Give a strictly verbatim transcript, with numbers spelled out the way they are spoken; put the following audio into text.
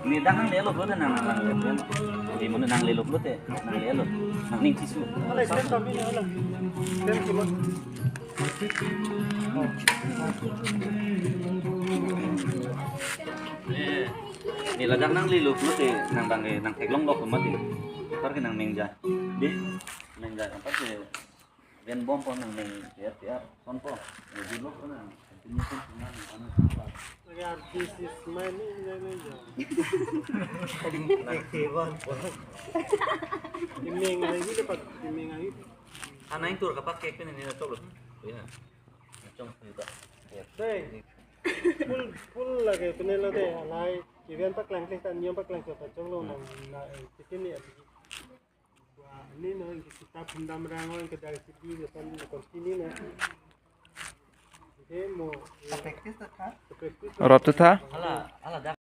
Ne dak nanglelo pulote nang nang nang. Di mo nanglelo pulote nanglelo. Nangning chisu. Ala stand kami ni ala. Stand kami. Ne, ne ladak nanglelo pulote nang bang ke nangtheklong dok mati. Tar ke nangning ja. Di nang ja apa sih? Ven bom po nang nang tiar tiar son po. Nang dulu po nang continuation po nang anu po. Lagi artis is main ni nang nang ja. Nang tiwan po. Timing lagi dapat timing lagi. Ana yang tur kapak kek pin ini na chok lo. Iya. Chok juga. Iya. Hey. Full full lagi pin lo de alai. Event paklang klik tan nyom paklang klik pachok lo nang na eh, tikin ni. Wah, ini no, kita pendam rango yang kedai sidi depan konstini no. Oke, mau Practice ta tha. Practice. Rap ta tha. Hala, hala dak.